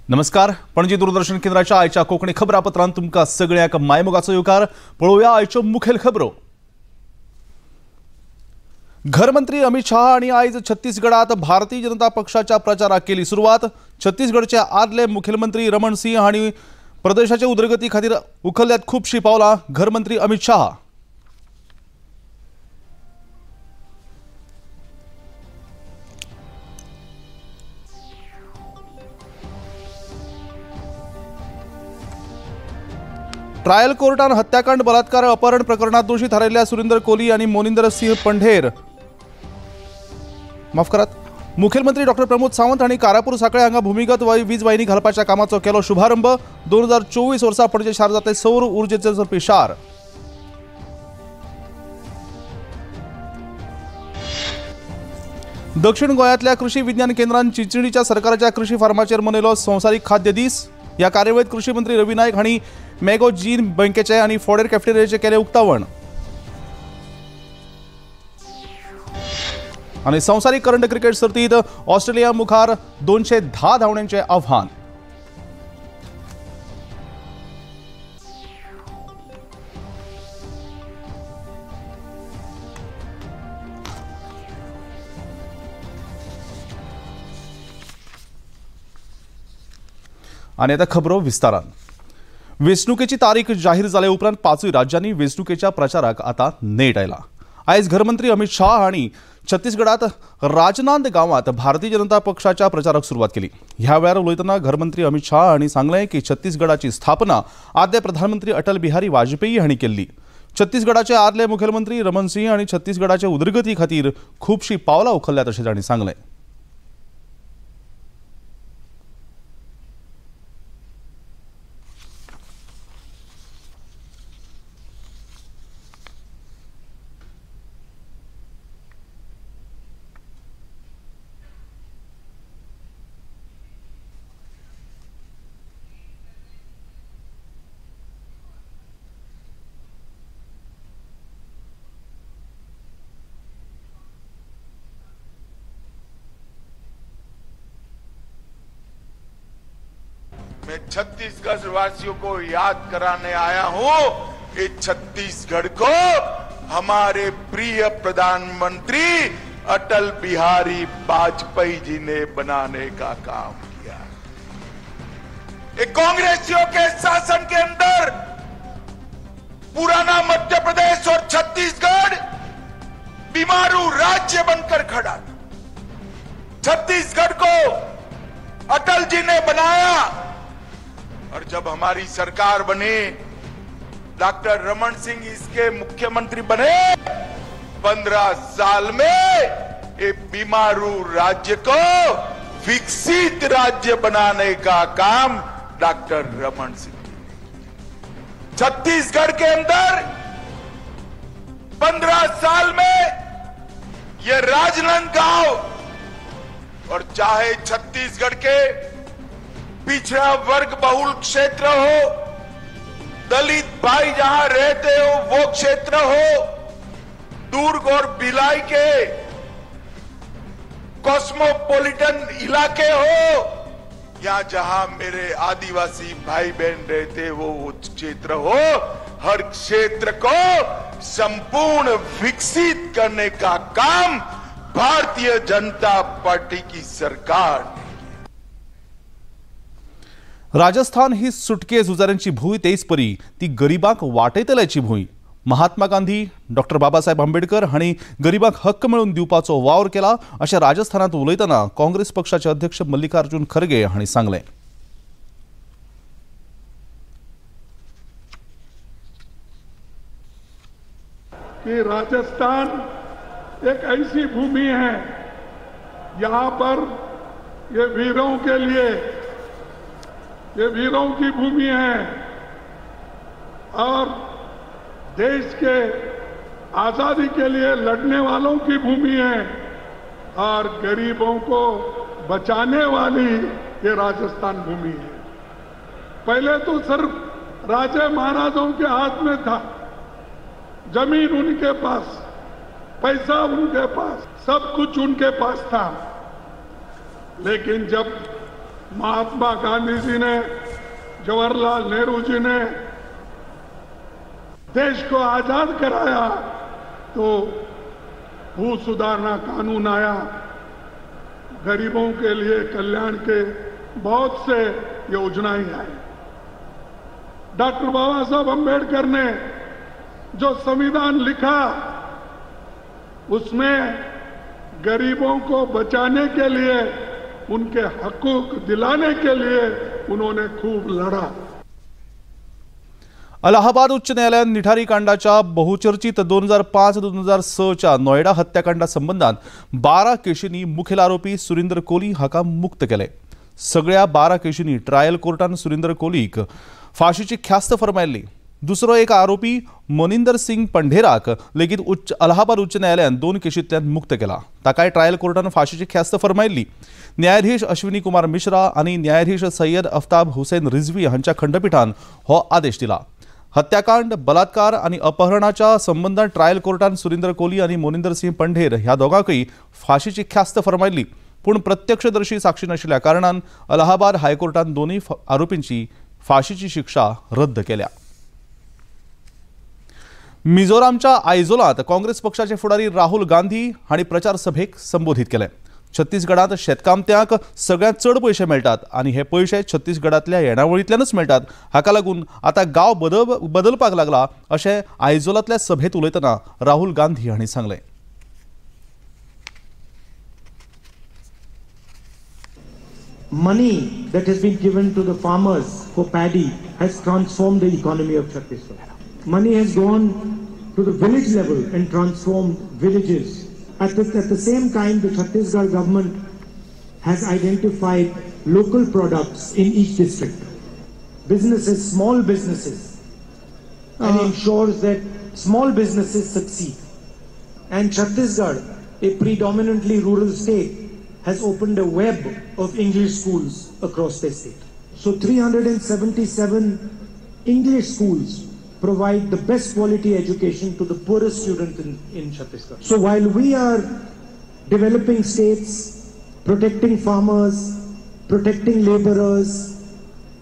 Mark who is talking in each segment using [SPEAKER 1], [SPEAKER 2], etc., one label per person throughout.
[SPEAKER 1] नमस्कार, पणजी दूरदर्शन केंद्राच्या आयच्या कोंकणी खबरापत्रांत तुमकां सगळ्यांक मायमोगाचो येवकार. पळोवया आयच्यो मुखेल खबरो. घरमंत्री अमित शाह हांणी आयज छत्तीसगडात भारतीय जनता पक्षाच्या प्रचाराक केली सुरवात. छत्तीसगडचे आदले मुखेलमंत्री रमण सिंह हांणी प्रदेशाचे उदरगती खातीर उखल्ल्यात खुबशीं पावलां. घरमंत्री अमित शाह. ट्रायल कोर्टान हत्याकांड, बलात्कार, अपहरण प्रकरणात दोषी थारायल्ल्या सुरेंद्र कोली आणि मोनिंदर सिंह पंढेर माफ करात. मुखेलमंत्री डॉक्टर प्रमोद सावंत हांणी कारापूर साखळे हांगा भूमिगत वीज वाहिनी घालपाच्या कामाचो केलो शुभारंभ. 2024 वर्सा पणजे शार जातलें सौर उर्जेचें चलपी शार. दक्षिण गोंयांतल्या कृषी विज्ञान केंद्रान चिंचणीच्या सरकाराच्या कृषी फार्माचेर मनयलो संवसारीक खाद्य दीस. ह्या कार्यावळीत कृषी मंत्री रवी नायक हांणी मॅगो जीन बँकेचे आणि फॉडेर कॅफेटेरियाचे केले उक्तावण. आणि संवसारीक करंड क्रिकेट सर्तीत ऑस्ट्रेलिया मुखार 210 धांवड्यांचे आव्हान. आणि आता खबरो विस्तारान. वेंचणुकेची तारीख जाहीर जाले उपरांत पांचूय राज्यांनी वेंचणुकेच्या प्रचाराक आता नेट आयला. आयज घरमंत्री अमित शाह हांणी छत्तीसगडात राजनांद गांवांत भारतीय जनता पक्षाच्या प्रचाराक सुरवात केली. ह्या वेळार उलयतना घरमंत्री अमित शाह हांणी सांगलें की छत्तीसगडाची स्थापना आदले प्रधानमंत्री अटल बिहारी वाजपेयी हांणी केल्ली. छत्तीसगडाचे आदले मुखेलमंत्री रमण सिंह हांणी छत्तीसगडाचे उदरगती खातीर खुबशीं पावलां उखल्ल्यात अशें तांणी सांगलें.
[SPEAKER 2] मैं छत्तीसगढ़ वासियों को याद कराने आया हूं कि छत्तीसगढ़ को हमारे प्रिय प्रधानमंत्री अटल बिहारी वाजपेयी जी ने बनाने का काम किया। एक कांग्रेसियों के शासन के अंदर पुराना मध्य प्रदेश और छत्तीसगढ़ बीमारू राज्य बनकर खड़ा था। छत्तीसगढ़ को अटल जी ने बनाया और जब हमारी सरकार बनी, डॉक्टर रमन सिंह इसके मुख्यमंत्री बने, 15 साल में ये बीमारू राज्य को विकसित राज्य बनाने का काम डॉक्टर रमन सिंह जी ने। छत्तीसगढ़ के अंदर 15 साल में ये राजनांदगांव और चाहे छत्तीसगढ़ के पिछड़ा वर्ग बहुल क्षेत्र हो, दलित भाई जहां रहते हो वो क्षेत्र हो, दुर्ग और भिलाई के कॉस्मोपॉलिटन इलाके हो, या जहां मेरे आदिवासी भाई बहन रहते वो क्षेत्र हो, हर क्षेत्र को संपूर्ण विकसित करने का काम भारतीय जनता पार्टी की सरकार ने.
[SPEAKER 1] राजस्थान ही सुटके झुजाऱ्यांची भूंय, तेच परी ती गरिबांक वाटयतल्याची भूंय. महात्मा गांधी, डॉक्टर बाबासाहेब आंबेडकर हांणी गरिबांक हक्क मेळोवन दिवपाचो वावर केला अशें राजस्थानांत उलयतना काँग्रेस पक्षाचे अध्यक्ष मल्लिकार्जुन खरगे हांणी सांगलें.
[SPEAKER 3] कि राजस्थान एक ऐसी भूमि है, यहाँ पर ये वीरों के लिए, ये वीरों की भूमि है और देश के आज़ादी के लिए लड़ने वालों की भूमि है और गरीबों को बचाने वाली ये राजस्थान भूमि है। पहले तो सिर्फ राजे महाराजों के हाथ में था, जमीन उनके पास, पैसा उनके पास, सब कुछ उनके पास था। लेकिन जब महात्मा गांधी जी ने, जवाहरलाल नेहरू जी ने देश को आजाद कराया तो भू सुधारना कानून आया, गरीबों के लिए कल्याण के बहुत से योजनाएं आई। डॉक्टर बाबा साहब अम्बेडकर ने जो संविधान लिखा उसमें गरीबों को बचाने के लिए, उनके हकूक दिलाने के लिए उन्होंने खूब लड़ा।
[SPEAKER 1] अलाहाबाद उच्च न्यायालयान निठारी कांडाच्या बहुचर्चित 2005-2006 च्या नोएडा हत्याकांडा संबंधात 12 केशींनी मुखेल आरोपी सुरिंदर कोली हाका मुक्त केले। सगळ्या 12 केशींनी ट्रायल कोर्टान सुरिंदर कोलीक फाशीची ख्यास्त फर्मायल्ली। दुसरो एक आरोपी मोनिंदर सिंग पंढेराक लेगीत अलाहाबाद उच्च न्यायालयान 2 केशींतल्यान मुक्त केला। ताकाय ट्रायल कोर्टान फाशीची ख्यास्त फर्मायल्ली। न्यायाधीश अश्विनी कुमार मिश्रा आनी न्यायाधीश सय्यद अफ्ताब हुसेन रिझवी हांच्या खंडपीठान हो आदेश दिला। हत्याकांड, बलात्कार आनी अपहरणाच्या संबंधात ट्रायल कोर्टान सुरिंदर कोली आनी मोनिंदर सिंग पंढेर ह्या दोगांकय फाशीची ख्यास्त फर्मायल्ली। पूण प्रत्यक्षदर्शी साक्षी नाशिल्ल्या कारणान अलाहाबाद हायकोर्टान दोनूय आरोपींची फाशीची शिक्षा रद्द केल्या। मिझोरामच्या आयझोलांत काँग्रेस पक्षाचे फुडारी राहुल गांधी हांणी प्रचार सभेक संबोधित केले। छत्तीसगडांत शेतकामत्यांक सगळ्यांत चड पयशे मेळटात आनी हे पयशे छत्तीसगडांतल्या येणावळींतल्यानूच मेळटात। हाका लागून आतां गांव बदलपाक लागला अशें आयझोलांतल्या सभेंत उलयतना राहुल गांधी हांणी सांगलें।
[SPEAKER 4] Money that has been given to the farmers for paddy has transformed the economy of Chhattisgarh. Money has gone to the village level and transformed villages. At the same time, the Chhattisgarh government has identified local products in each district. Businesses, small businesses, and ensures that small businesses succeed. And Chhattisgarh, a predominantly rural state, has opened a web of English schools across the state. So 377 English schools provide the best quality education to the poorest student in Chhattisgarh. So while we are developing states, protecting farmers, protecting laborers,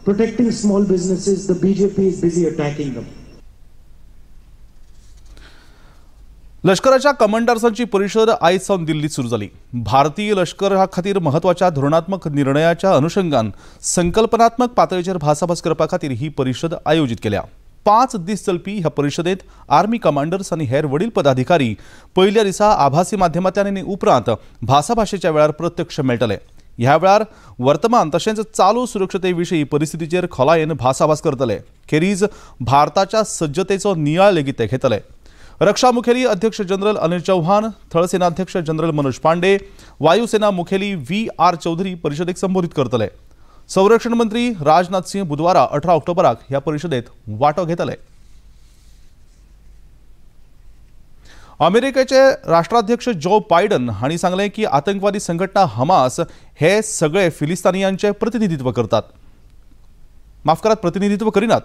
[SPEAKER 4] protecting small businesses, the BJP is busy attacking them.
[SPEAKER 1] लष्कराच्या कमांडर्सांची परिषद आयज सावन दिल्लीत सुरू जाली। भारतीय लष्करा खातीर म्हत्वाच्या धोरणात्मक निर्णयाच्या अनुषंगान संकल्पनात्मक पातळीचेर भासाभास करपा खातीर ही परिषद आयोजीत केल्या। 5 दीस चलपी ह्या परिषदेत आर्मी कमांडर्स आनी हेर वडील पदाधिकारी पयल्या दिसा आभासी माध्यमांतल्यान आनी उपरांत भासाभाशेच्या वेळार प्रत्यक्ष मेळटले। ह्या वेळार वर्तमान तशेंच चालू सुरक्षते विशीं परिस्थितीचेर खोलायेन भासाभास करतले। खेरीज भारताच्या सज्जतेचो नियाळ लेगीत ते घेतले। रक्षा मुखेली अध्यक्ष जनरल अनिल चौहान, थळसेनाध्यक्ष जनरल मनोज पांडे, वायुसेना मुखेली VR Chaudhari परिषदेक संबोधित करतले। संरक्षण मंत्री राजनाथ सिंह बुधवारा 18 ऑक्टोबराक ह्या परिषदेत वांटो घेतले। अमेरिकेचे राष्ट्राध्यक्ष जो बायडन हांणी सांगलें की आतंकवादी संघटना हमास हे सगळे फिलिस्तानियांचे प्रतिनिधित्व करतात, माफ करात, प्रतिनिधित्व करिनात।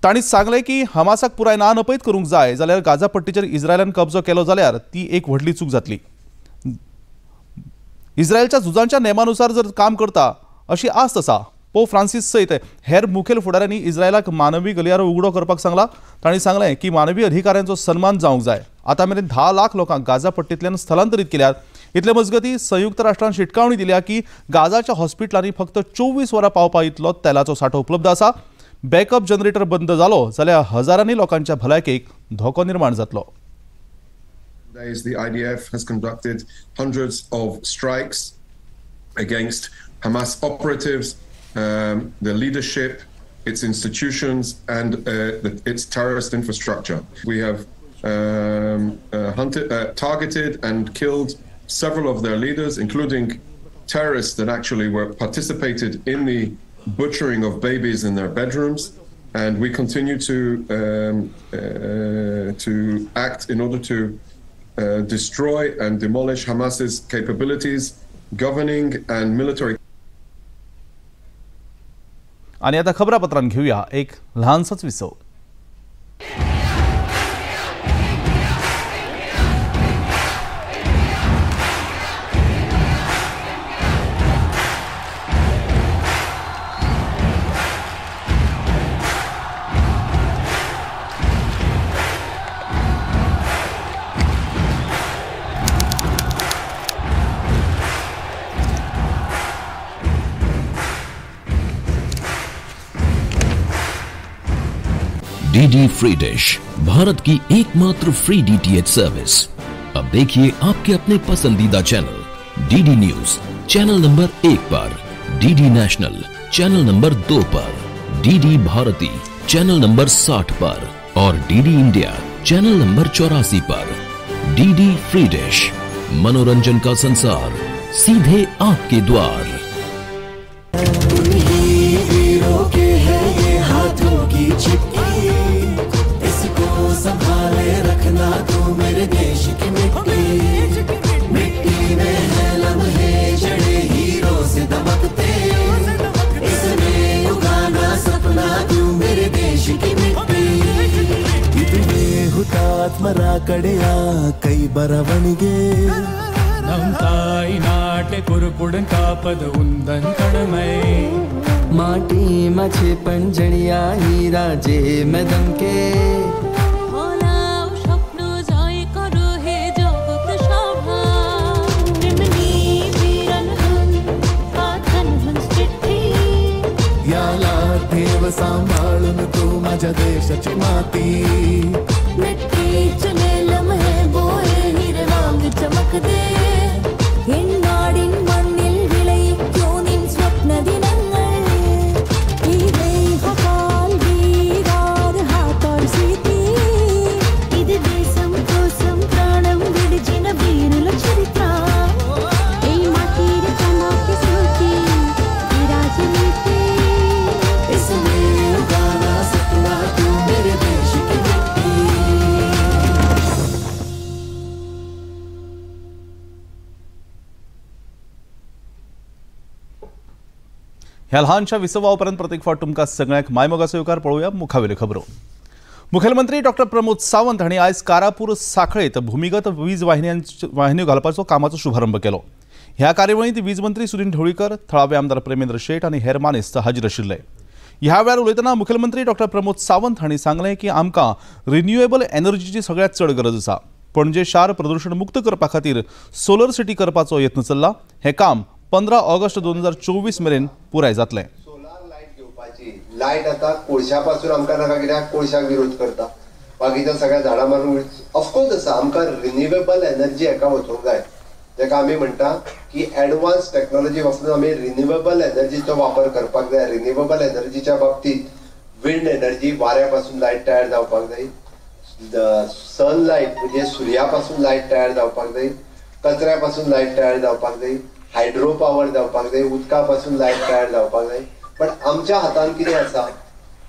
[SPEAKER 1] तांणी सांगलें की हमासाक पुराय ना नपयत करूंक जाय जाल्यार गाझा पट्टीचेर इस्रायलान कब्जो केलो जाल्यार ती एक व्हडली चूक जातली। इस्रायलच्या झुजांच्या नेमानुसार जर काम करता अशी आस्त आसा। पोप फ्रांसीस सयत हेर मुखेल फुडाऱ्यांनी इस्रायलाक मानवी गलियारो उगडो करपाक सांगला। तांणी सांगलें की मानवी अधिकाऱ्यांचो सन्मान जावंक जाय। आतां मेरेन 10 लाख लोकांक गाझा पट्टींतल्यान स्थलांतरीत केल्यात। इतले मजगतीं संयुक्त राष्ट्रान शिटकावणी दिल्या की गाझाच्या हॉस्पिटलांनी फक्त 24 वरां पावपा इतलो तेलाचो सांठो उपलब्ध आसा। बॅकअप जनरेटर बंद जालो जाल्यार हजारांनी लोकांच्या भलायकेक धोको निर्माण जातलो।
[SPEAKER 5] The IDF has conducted hundreds of strikes against Hamas operatives, the leadership, its institutions, and its terrorist infrastructure. We have targeted and killed several of their leaders, including terrorists that actually were participated in the butchering of babies in their bedrooms. And we continue to act in order to destroy and demolish Hamas's capabilities, governing and military.
[SPEAKER 1] आणि आता खबरापत्रांत घेऊया एक लहानसाच विसव।
[SPEAKER 6] DD free dish, Bharat की एकमात्र free DTH service. अब देखिए आपके अपने पसंदीदा channel DD news channel number 1 पर, डीडी नेशनल चैनल नंबर 2 पर, डीडी भारती चैनल नंबर 60 पर और डीडी इंडिया चैनल नंबर 84 पर। डीडी फ्री डिश, मनोरंजन का संसार सीधे आपके द्वार।
[SPEAKER 7] के है ये हाथों की चिट्ठी, इसको संभाले रखना तू मेरे देश की मिट्टी। मिट्टी में है लम्हे जड़े हीरो से दमकते, इसमें उगाना सपना तू मेरे देश की मिट्टी।
[SPEAKER 8] ಇದುವೇ ಹುತಾತ್ಮರ ಕಡೆಯ ಕೈ ಬರವಣಿಗೆ,
[SPEAKER 9] நம் தாய் நாட்டை பொறுப்புடன் காப்பது உந்தன் கடமை.
[SPEAKER 7] माटी मछे पंजड़िया हीरा जे में दमके,
[SPEAKER 10] স্বপ্ন জয় করো হে জগৎ সভা।
[SPEAKER 8] याला ठेव सांभाळून तू माझ्या देशाची माती।
[SPEAKER 10] मिट्टी चले लम्हे बोए हीरे वांग चमक दे, என்னாடின் மண்ணில் விளைவிக்கோ நின் ஸ்வப்ன தினங்கள்। ఇది దేశం కోసం ప్రాణం విడిచిన వీరుల చరిత్ర। এই মাটির চমক স্মৃতি এই রাজনীতি,
[SPEAKER 7] इसमें उगाना सपना तू मेरे देश की मिट्टी।
[SPEAKER 1] ह्या ल्हानशा विसवा उपरांत प्रत्येक फावट तुमकां सगळ्यांक मायमोगाचो येवकार। पळोवया मुखावेल्यो खबरो। मुखेलमंत्री डॉक्टर प्रमोद सावंत हांणी आयज कारापूर साखळेत भूमिगत वीज वाहिन्यो घालपाचो कामाचो शुभारंभ केलो। ह्या कार्यावळींत वीज मंत्री सुदिन ढवळीकर, थळावे आमदार प्रेमेंद्र शेट आनी हेर मानेस्त हाजीर आशिल्ले। ह्या वेळार उलयतना मुखेलमंत्री डॉक्टर प्रमोद सावंत हांणी सांगलें की आमकां रिन्युएबल एनर्जीची सगळ्यांत चड गरज आसा। पणजे शार प्रदूषण मुक्त करपा खातीर सोलर सिटी करपाचो यत्न चल्ला। हें काम 15 ऑगस्ट 2024 मेरेन पुराय जातलें।
[SPEAKER 11] सोलार लायट घेवपाची, लायट आतां कोळशा पासून आमकां नाका, कित्याक कोळशाक विरोध करता, बाकीच्या सगळ्या झाडां मारून। ऑफकोर्स आसा, आमकां रिन्युएबल एनर्जी हेका वचूंक जाय, जाका आमी म्हणटा की एडवान्स टॅक्नोलॉजी वापरून आमी रिन्युएबल एनर्जीचो वापर करपाक जाय। रिन्युएबल एनर्जीच्या बाबतींत विंड एनर्जी, वाऱ्या पासून लायट तयार जावपाक जाय, सनलायट म्हणजे सुर्या पासून लायट तयार जावपाक जाय, कचऱ्या पासून लायट तयार जावपाक जाय, हायड्रो पावर जावपाक जाय, उदका पासून लायट तयार जावपाक जाय। बट आमच्या हातान कितें आसा,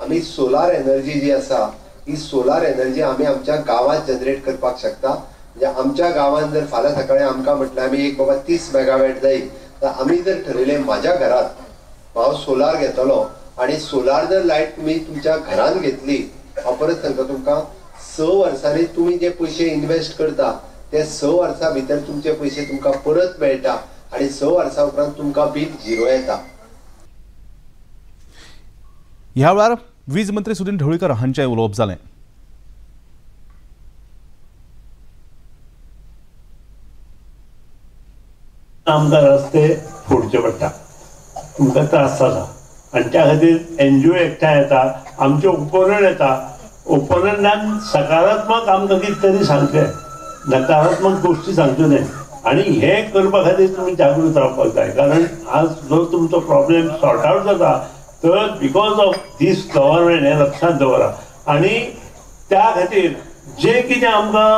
[SPEAKER 11] आमी सोलार एनर्जी जी आसा ही सोलार एनर्जी आमी आमच्या गांवांत जनरेट करपाक शकता। म्हणजे आमच्या गांवांत जर फाल्यां सकाळीं आमकां म्हटलें आमी एक बाबा 30 मेगावॅट जाय, तर आमी जर ठरयलें म्हाज्या घरांत हांव सोलार घेतलो आनी सोलार जर लायट तुमी तुमच्या घरांत घेतली, हांव परत सांगता तुमकां 6 वर्सांनी तुमी जे पयशे इन्वेस्ट करता ते 6 वर्सां भितर तुमचे पयशे तुमकां परत मेळटा आनी 6 वर्सां उपरांत तुमकां बील झिरो येता।
[SPEAKER 1] ह्या वेळार वीज मंत्री सुदिन ढवळीकर हांचें उलोवप जालें।
[SPEAKER 12] आमकां रस्ते फोडचे पडटा, तुमकां त्रास जाता आनी त्या खातीर एनजीओ एकठांय येता, आमचे ओपोनंट येता, ओपोनंटान सकारात्मक आमकां कितें तरी सांगचें, नकारात्मक गोश्टी सांगच्यो न्हय। आनी हें करपा खातीर तुमी जागृत रावपाक जाय, कारण आज जो तुमचो प्रॉब्लेम सॉर्ट आवट जाता तर because of these government, हें लक्षांत दवरा। आनी त्या खातीर जें कितें आमकां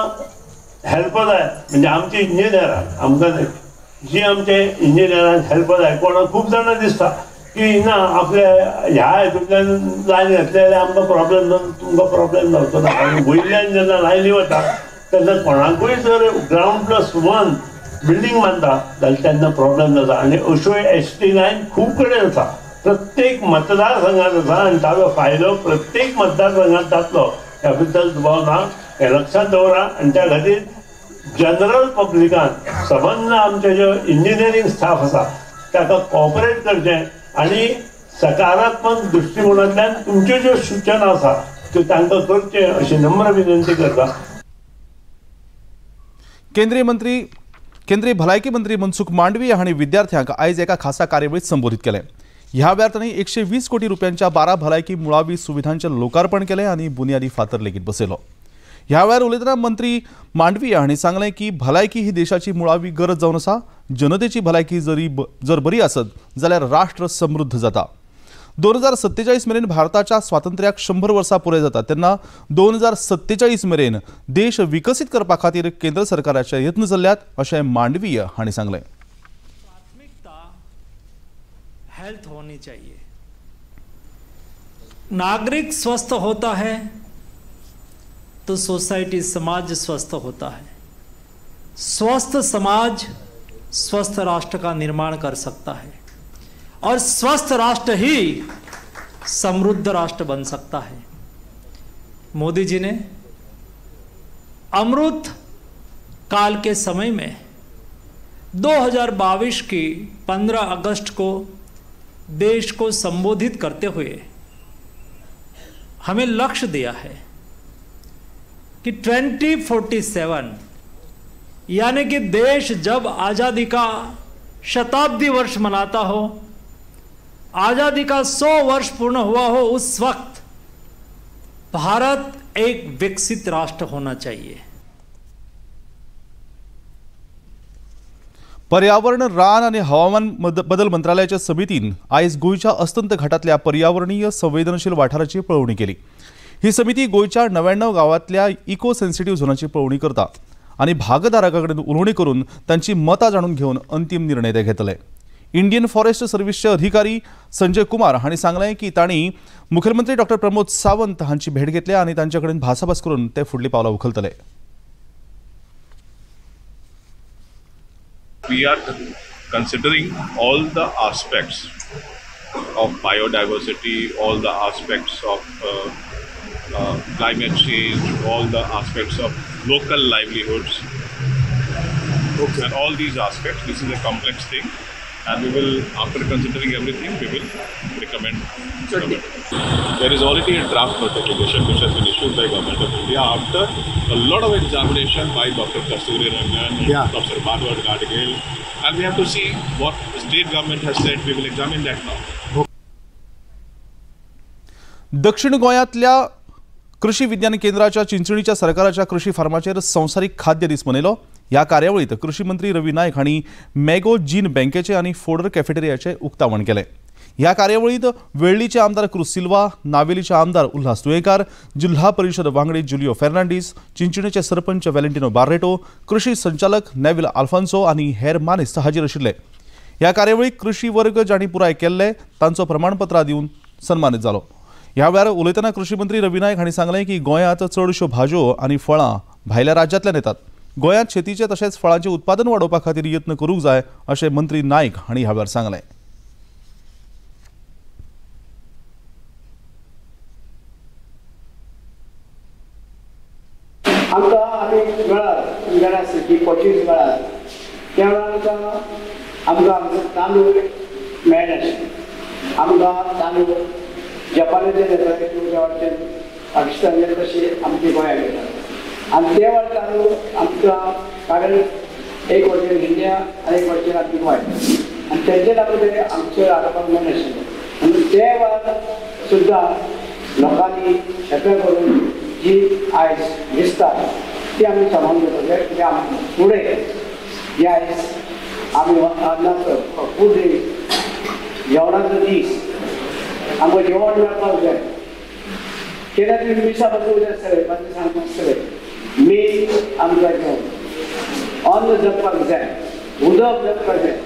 [SPEAKER 12] हेल्प जाय, म्हणजे आमचे इंजिनियरांक, आमकां जी आमचे इंजिनियरांक हेल्प जाय, कोणाक खूब जाणां दिसता की ना आपल्या ह्या हितूंतल्यान लायन घातले जाल्यार आमकां प्रॉब्लेम जावन तुमकां प्रॉब्लेम जावचो ना। आनी वयल्यान जेन्ना लायनी वता तेन्ना कोणाकूय जर ग्रावंड +1 बिल्डींग बांदता जाल्यार तेन्ना प्रॉब्लेम जाता। आनी अश्यो एस टी लायन खूब कडेन आसा, प्रत्येक मतदारसंघात आसा आनी ताजो फायदो प्रत्येक मतदारसंघात जातलो ह्या बद्दल दुबाव ना, हें लक्षांत दवरा। आनी त्या खातीर जनरल पब्लिकान सबंद आमचे जो इंजिनियरींग स्टाफ आसा ताका कॉपरेट करचें आनी सकारात्मक दृश्टिकोनांतल्यान तुमच्यो ज्यो सूचना आसा त्यो तांकां करचें अशी नम्र विनंती करता।
[SPEAKER 1] केंद्रीय भलायकी मंत्री मनसुख मांडवीय हांणी विद्यार्थ्यांक आयज एका खासा कार्यावळीत संबोधीत केलें। ह्या वेळार तांणी 120 कोटी रुपयांच्या 12 भलायकी मुळावी सुविधांचें लोकार्पण केलें आनी बुन्यादी फातर लेगीत बसयलो. ह्या वेळार उलयतना मंत्री मांडवीय हांणी सांगलें की भलायकी ही देशाची मुळावी गरज जावन आसा. जनतेची भलायकी जर बरी आसत जाल्यार राष्ट्र समृद्ध जाता. 2047 मेरेन भारताच्या स्वातंत्र्याक 100 वर्सां पुराय जाता तेन्ना 2047 मेरेन देश विकसीत करपा खातीर केंद्र सरकाराचे यत्न चल्ल्यात अशें मांडवीय हांणी सांगलें.
[SPEAKER 13] प्राथमिकता हेल्थ होनी चाहिए. नागरिक स्वस्थ होता है तो सोसाइटी समाज स्वस्थ होता है. स्वस्थ समाज स्वस्थ राष्ट्र का निर्माण कर सकता है और स्वस्थ राष्ट्र ही समृद्ध राष्ट्र बन सकता है. मोदी जी ने अमृत काल के समय में 2022 की 15 अगस्त को देश को संबोधित करते हुए हमें लक्ष्य दिया है कि 2047 यानी कि देश जब आज़ादी का शताब्दी वर्ष मनाता हो, आज़ादी का 100 वर्ष पूर्ण हुआ हो, उस वक्त भारत एक विकसित राष्ट्र होना चाहिए.
[SPEAKER 1] पर्यावरण रान आनी हवामान बदल मंत्रालयाच्या समितीन आयज गोंयच्या अस्तंत घाटांतल्या पर्यावरणीय संवेदनशील वाठाराची पळोवणी केली. ही समिती गोंयच्या 99 गांवांतल्या इको सेन्सिटिव्ह झोनाची पळोवणी करता आनी भागधारकां कडेन उलोवणी करून तांची मतां जाणून घेवन अंतीम निर्णय ते घेतले. इंडियन फॉरेस्ट सर्व्हिसचे अधिकारी संजय कुमार हांणी सांगलें की तांणी मुख्यमंत्री डॉक्टर प्रमोद सावंत हांची भेट घेतल्या आनी तांचे कडेन भासाभास करून ते फुडलीं पावलां उखलतले.
[SPEAKER 14] We are considering all the aspects of biodiversity, all the aspects of climate change, all the aspects of local livelihoods, okay. And all these aspects. This is a complex thing, and we will, after considering everything, we will recommend. There is already a draft notification which has been issued by Government of India after a lot of examination by Dr. Kasturi Rangan, yeah. Professor Bhagwat Gadgil, and we have to see what the state government has said. We will examine that now.
[SPEAKER 1] दक्षिण गोंयांतल्या कृषी विज्ञान केंद्राच्या चिंचणीच्या सरकाराच्या कृषी फार्माचेर संवसारीक खाद्य दीस मनयलो. ह्या कार्यावळीत कृषी मंत्री रवी नायक हांणी मॅगो जीन बँकेचे आनी फोडर कॅफेटेरियाचे उक्तावण केलें. ह्या कार्यावळीत वेळ्ळीचे आमदार क्रुज सिल्वा, नावेलीचे आमदार उल्हास तुयेंकार, जिल्हा परिशद वांगडी जुलियो फेर्नांडीस, चिंचणीचे सरपंच व्हॅलेंटिनो बार्रेटो, कृषी संचालक नेव्हिल आल्फान्सो आनी हेर मानेस्त हाजीर आशिल्ले. ह्या कार्यावळीक कृषी वर्ग जांणी पुराय केल्ले तांचो प्रमाणपत्रां दिवन सन्मानीत जालो. ह्या वेळार उलयतना कृषी मंत्री रवी नायक हांणी सांगलें की गोंयांत चडश्यो भाजयो आनी फळां भायल्या राज्यांतल्यान येतात. गोंयांत शेतीचें तशेंच फळांचें उत्पादन वाडोवपा खातीर यत्न करूंक जाय अशें मंत्री नायक हांणी ह्या वेळार सांगलें.
[SPEAKER 15] आमकां आमी वेळार जाणा आसली की 25 वेळार त्या वेळार आमकां आमचो तांदूळ मेळनाशिल्ले. आमकां तांदूळ जपानाचे येताले किंवा त्या पाकिस्तानाचे तशे आमचे गोंयांत येतात आनी ते वेळार तांदूळ आमकां कारण एक वटेन इंडिया आनी एक वटेन आमची गोंय आनी तेंचे लागून ते आमचे हाडपाक मेळनाशिल्ले. आनी ते वेळार सुद्दां लोकांनी शेतां करून जी आयज दिसता ती आमी सांबाळून घेवपाक जाय. कित्याक आमी फुडें जे आयज आमी अन्नाचो फूड जेवणाचो दीस आमकां जेवण मेळपाक जाय. केन्ना तुमी मिसा पासून उलयता आसतले, मातशें सांगता आसतले मीठ आमकां जेवण अन्न जगपाक जाय, उदक जगपाक जाय.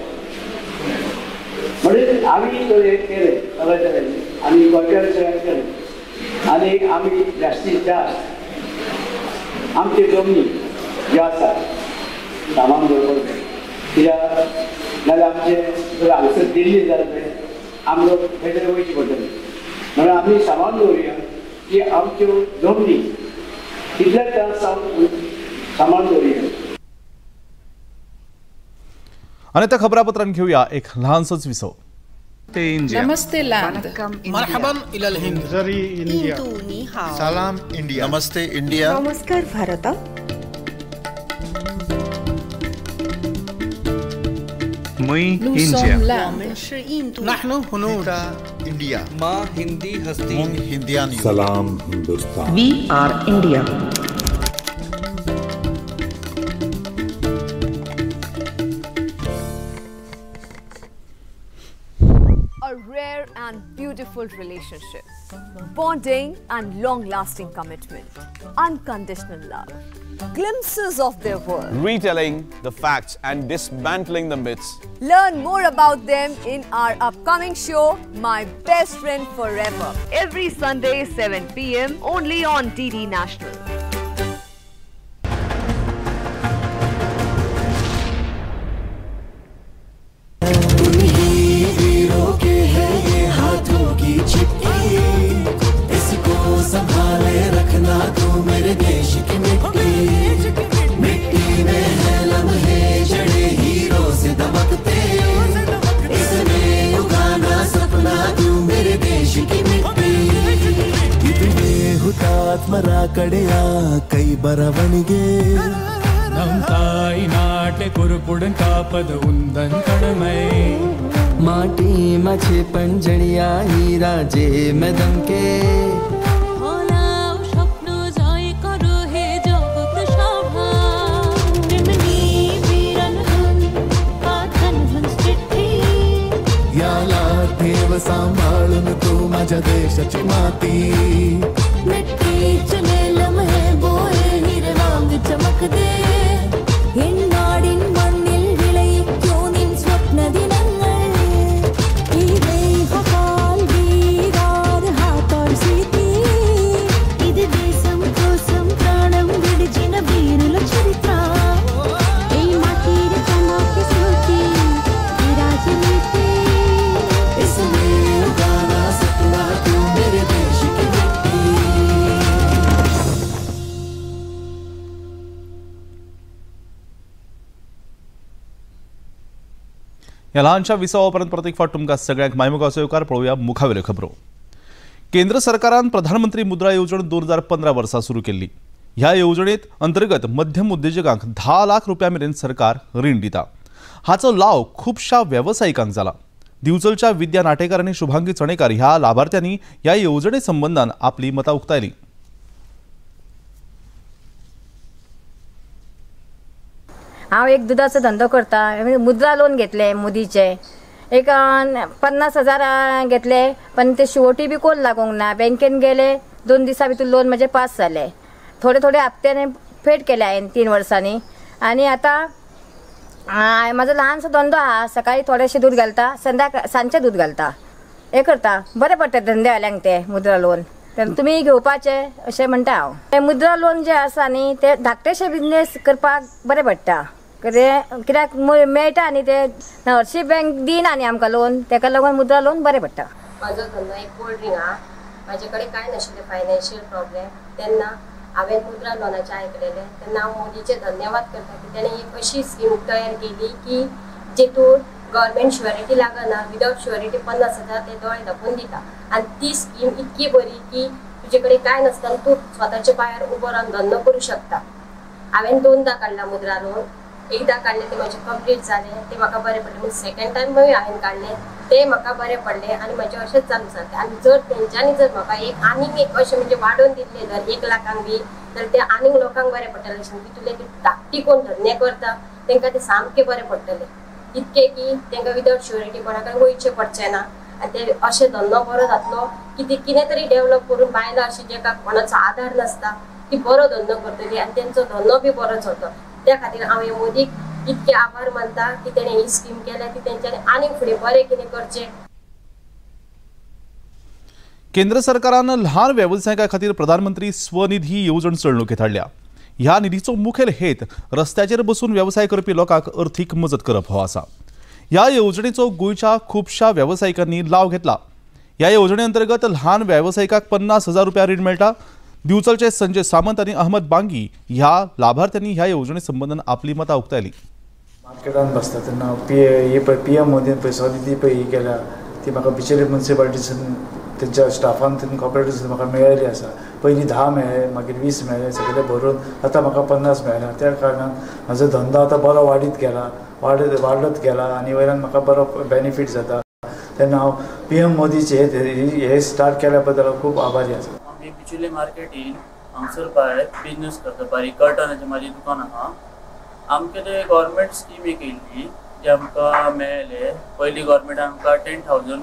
[SPEAKER 15] म्हणजे आमी हें केलें सगळ्या तरेन आनी गोंयकार सगळ्यांनी केलें आनी आमी जास्तीत जास्त आमची जमनी जी आसा सामान दवरपाक जाय. कित्याक नाजाल्यार आमचें जर हांगसर दिल्ली जाल्यार आमकां खंय तरी वयचें पडटलें. म्हणून आमी सामान दवरुया की आमच्यो जमनी तितल्या त्रास जावन सामान दवरुया.
[SPEAKER 1] आनी आतां खबरापत्रान घेवया एक ल्हानसोच विसव.
[SPEAKER 16] नमस्ते लैंड,
[SPEAKER 17] मरहबन इलल हिंद,
[SPEAKER 4] जरी इंडिया,
[SPEAKER 17] सलाम इंडिया, नमस्ते इंडिया,
[SPEAKER 16] नमस्कार Bharat. India.
[SPEAKER 17] India. Ma Hindi Hasti. Hindiani.
[SPEAKER 18] Salam Hindustan.
[SPEAKER 19] We are India.
[SPEAKER 16] A rare and beautiful relationship, bonding and long-lasting commitment, unconditional love, glimpses of their world.
[SPEAKER 20] Retelling the facts and dismantling the myths.
[SPEAKER 16] Learn more about them in our upcoming show, My Best Friend Forever. Every Sunday, 7 p.m. only on DD National.
[SPEAKER 7] संभाले रखना तू मेरे देश की मिट्टी, मिट्टी में है लम्हे जड़े हीरो से दमकते, इसमें उगाना सपना तू मेरे देश की मिट्टी।
[SPEAKER 8] ಇದುವೇ ಹುತಾತ್ಮರ ಕಡೆಯ ಕೈ ಬರವಣಿಗೆ.
[SPEAKER 9] நம் தாய் நாட்டை பொறுப்புடன் காப்பது உந்தன் கடமை.
[SPEAKER 21] माटी मछे पंजड़िया हीरा जे में दमके.
[SPEAKER 8] सांभाळून तू माझ्या देशाची माती.
[SPEAKER 10] मिट्टी चले लम्हे बोए हीरे वांग चमक दे. എന്നാടിൻ മണ്ണിൽ വിളയിക്കൂ നിൻ സ്വപ്ന ദിനങ്ങൾ. ఇది దేశం కోసం ప్రాణం విడిచిన వీరుల చరిత్ర. ఈ మాటిర్ కనకి స్మృతి ఈ రాజనీతి.
[SPEAKER 1] ह्या ल्हानशा विसावा उपरांत परत एक फावट तुमकां सगळ्यांक मायमोगाचो येवकार. पळोवया मुखावेल्यो खबरो. केंद्र सरकारान प्रधानमंत्री मुद्रा येवजण 2015 वर्सा सुरू केल्ली. ह्या येवजणेत अंतर्गत मध्यम उद्देजकांक 10 लाख रुपया मेरेन सरकार रीण दिता. हाचो लाव खुबश्या वेवसायिकांक जाला. दिवचलच्या विद्या नाटेकर आनी शुभांगी चणेकर ह्या लाभार्थ्यांनी ह्या येवजणे संबंदान आपली मतां उक्तायली.
[SPEAKER 22] हांव एक दुदाचो धंदो करता. मुद्रा लोन घेतले मोदीचे, एक 50,000 घेतले, पण ते शिवटी बी कोण लागूंक ना. बँकेन गेले 2 दिसां भितर लोन म्हजें पास जालें. थोडे थोडे हप्त्याने फेड केले हांवें 3 वर्सांनी. आनी आतां म्हाजो ल्हानसो धंदो आहा. सकाळी थोडेशें दूद घालता, संध्याकाळ सांजचें दूद घालता. हें करता, बरें पडटा धंद्यावाल्यांक तें मुद्रा लोन. तुमी घेवपाचें अशें म्हणटा हांव. तें मुद्रा लोन जें आसा न्ही तें धाकटेशे बिजनेस करपाक बरें पडटा. कित्याक मेळटा न्ही ते हरशीं बँक दिना न्ही आमकां लोन, तेका लागून मुद्रा लोन बरें पडटा.
[SPEAKER 23] म्हाजो धंदो एक कोल्ड ड्रिंक आहा. म्हाजे कडेन कांय नाशिल्लें फायनान्शियल प्रॉब्लेम. तेन्ना हांवें मुद्रा लोनाचें आयकलेलें. तेन्ना हांव मोदीचें धन्यवाद करता की तेणें एक अशी स्कीम तयार केली की जितून गव्हर्मेंट शुअरिटी लागना, विदावट शुअरिटी 50,000 ते दोळे धांपून दिता. आनी ती स्कीम इतकी बरी की तुजे कडेन कांय नासतना तूं स्वताच्या पांयार उबो रावन धंदो करूं शकता. हांवें 2दा काडला मुद्रा लोन. एकदां काडलें तें म्हाजें कंप्लीट जालें, तें म्हाका बरें पडलें. पूण सेकेंड टायम हांवें काडलें तें म्हाका बरें पडलें आनी म्हाजें अशेंच चालू जालें. आनी जर तेंच्यांनी जर म्हाका एक आनीक एक अशें म्हणजे वाडोवन दिल्लें जर 1 लाखांक बी, तर तें आनीक लोकांक बरें पडटलें. अशें तितूंतलें ती धाकटी कोण धंदे करता तेंकां तें सामकें बरें पडटलें. इतकें की तेंकां विदावट शुअरिटी कोणा कडेन वयचें पडचें ना. आनी ते अशें धंदो बरो जातलो की ती कितें तरी डेवलप करून बायलां अशें जेका कोणाचो आदार नासता ती बरो धंदो करतली आनी तेंचो धंदो बी बरो चलतलो. त्या खातीर हांव हे मोदीक इतके आभार मानता की तेणें ही स्कीम केल्या ती तेंच्यांनी आनीक फुडें बरें कितें करचें.
[SPEAKER 1] केंद्र सरकारान ल्हान वेवसायिकां खातीर प्रधानमंत्री स्वनिधी येवजण चलणुकेंत हाडल्या. ह्या निधीचो मुखेल हेत रस्त्याचेर बसून वेवसाय करपी लोकांक अर्थीक मजत करप हो आसा. ह्या येवजणेचो गोंयच्या खुबश्या वेवसायिकांनी लाव घेतला. ह्या येवजणे अंतर्गत ल्हान वेवसायिकांक 50,000 रुपया रीण मेळटा. दिवचलचे संजय सामंत आनी अहमद बांगी ह्या लाभार्थ्यांनी ह्या येवजणे संबंदान आपली मतां उक्तायली.
[SPEAKER 24] मार्केटान बसता तेन्ना पी एम मोदीन पळय स्वनिधी पळय ही केल्या ती म्हाका बिचेली म्युनिसिपालिटीसून तेंच्या स्टाफान कॉपरेटिव्ह म्हाका मेळिल्ली आसा. पयलीं 10 मेळ्ळे, मागीर 20 मेळ्ळे, सगळे भरून आतां म्हाका 50 मेळ्ळा. त्या कारणान म्हाजो धंदो आतां बरो वाडीत गेला, वाडत गेला आनी वयल्यान म्हाका बरो बेनिफीट जाता. तेन्ना हांव PM मोदीचे हे स्टार्ट केल्या बद्दल खूब आभारी आसा.
[SPEAKER 2] आमी बिचोले मार्केटीन हांगसर भायर बिजनस करता, बारीक कर्टनाचें म्हाजें दुकान आहा. आमकां ते गव्हर्मेंट स्कीम एक येयल्ली जे आमकां मेळ्ळे. पयलीं गव्हर्मेंटान आमकां 10,000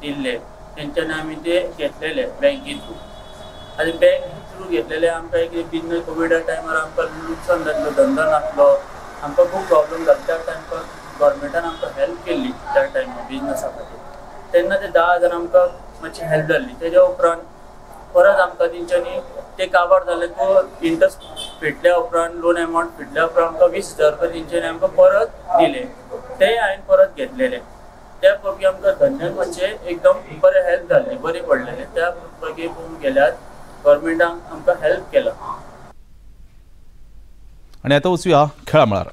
[SPEAKER 2] दिल्ले, तेंच्यांनी आमी ते घेतलेले बँके थ्रू. आनी बँक थ्रू घेतलेले आमकां एक बिजनस कोविडा टायमार आमकां लुकसाण जातलो, धंदो नासलो, आमकां खूब प्रॉब्लम जालो. त्या टायमार गव्हर्मेंटान आमकां हेल्प केल्ली त्या टायमार बिजनसा खातीर. तेन्ना ते 10,000 आमकां मातशी हेल्प जाल्ली. तेज्या उपरांत परत आमकां तेंच्यांनी ते काबार जाले तो इंट्रस्ट फिटल्या उपरांत, लोन एमावंट फिटल्या उपरांत आमकां 20,000 रुपया तेंच्यांनी आमकां परत दिले, ते हांवें परत घेतलेले. त्या पैकी आमकां धंद्यान मातशें एकदम बरें हेल्प जालें, बरें पडलेलें. त्या पैकी पळोवंक गेल्यार गव्हर्मेंटान आमकां हेल्प केला.
[SPEAKER 1] आनी आतां वचुया खेळा मळार.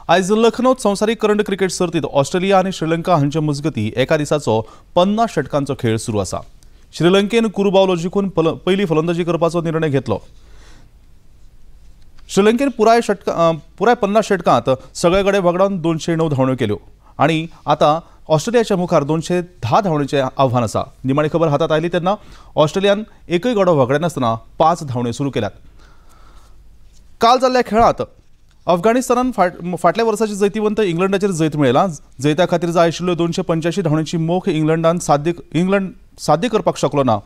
[SPEAKER 1] आयज लखनौत संवसारीक करंड क्रिकेट सर्तींत ऑस्ट्रेलिया आनी श्रीलंका हांचे मजगतीं एका दिसाचो 50 षटकांचो खेळ सुरू आसा. श्रीलंकेन कुरुबावलो जिखून पयली फलंदाजी करपाचो निर्णय घेतलो. श्रीलंकेन पुराय 50 षटकांत सगळे कडेन वगडावन 209 धांवड्यो केल्यो आनी आतां ऑस्ट्रेलियाच्या मुखार 210 धांवड्यांचें आव्हान आसा. निमाणी खबर हातांत आयली तेन्ना ऑस्ट्रेलियान एकय गडो वगडायनासतना 5 धांवड्यो सुरू केल्यात. काल जाल्ल्या खेळांत अफगाणिस्तानान फाटल्या वर्साचे जैतिवंत इंग्लंडाचेर जैत मेळयलां. जैता खातीर जाय आशिल्ल्यो 285 धांवड्यांची मोख इंग्लंड साध्य करपाक शकलो ना.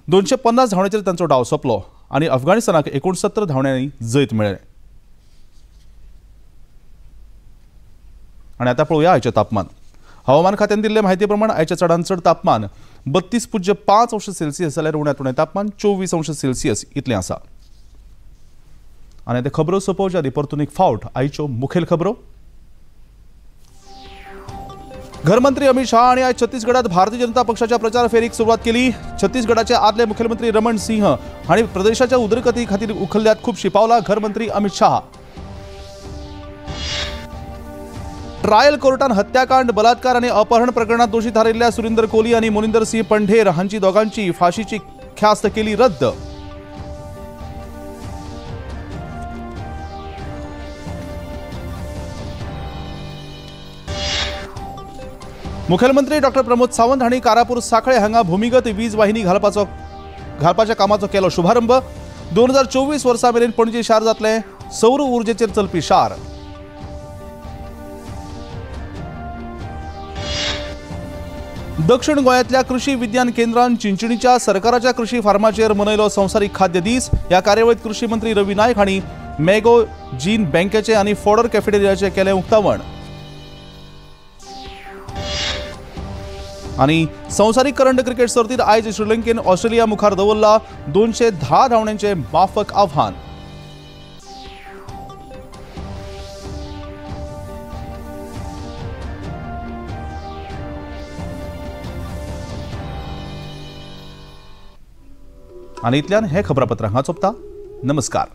[SPEAKER 1] 250 धांवड्यांचेर तांचो डाव सोंपलो आनी अफगाणिस्तानाक 69 धांवड्यांनी जैत मेळ्ळें. आनी आतां पळोवया आयचें तापमान. हवामान खात्यान दिल्ले म्हायती प्रमाण आयचें चडांत चड तापमान 32.5 अंश सेल्सियस जाल्यार उण्यांत उणें तापमान 24 अंश सेल्सियस इतलें आसा. आनी आतां खबरो सोंपोवच्या आदीं परतून एक फावट आयच्यो मुखेल खबरो. घरमंत्री अमित शाह हांणी आयज छत्तीसगडात भारतीय जनता पक्षाच्या प्रचार फेरीक सुरवात केली. छत्तीसगडाचे आदले मुख्यमंत्री रमण सिंह हांणी प्रदेशाच्या उदरगती खातीर उखल्ल्यात खुबशीं पावलां. घरमंत्री अमित शाह. ट्रायल कोर्टान हत्याकांड, बलात्कार आनी अपहरण प्रकरणात दोशी थारिल्ल्या सुरिंदर कोली आनी मोनिंदर सिंह पंढेर हांची दोगांची फाशीची ख्यास्त केली रद्द. मुख्यमंत्री डॉक्टर प्रमोद सावंत हांणी कारापूर साखळे हांगा भूमिगत वीज वाहिनी घालपाच्या कामाचो केलो शुभारंभ. 2024 वर्सा मेरेन पणजी शार जातलें सौर ऊर्जेचेर चलपी शार. दक्षिण गोंयांतल्या कृषी विज्ञान केंद्रान चिंचणीच्या सरकाराच्या कृषी फार्माचेर मनयलो संवसारीक खाद्य दीस. ह्या कार्यावळीत कृषी मंत्री रवी नायक हांणी मॅगो जीन बँकेचे आनी फॉडर कॅफेटेरियाचें केलें उक्तावण. आनी संवसारीक करंड क्रिकेट सर्तीत आयज श्रीलंकेन ऑस्ट्रेलिया मुखार दवरला 210 धांवड्यांचें माफक आव्हान. आनी इतल्यान हें खबरापत्र हांगा सोंपता. नमस्कार.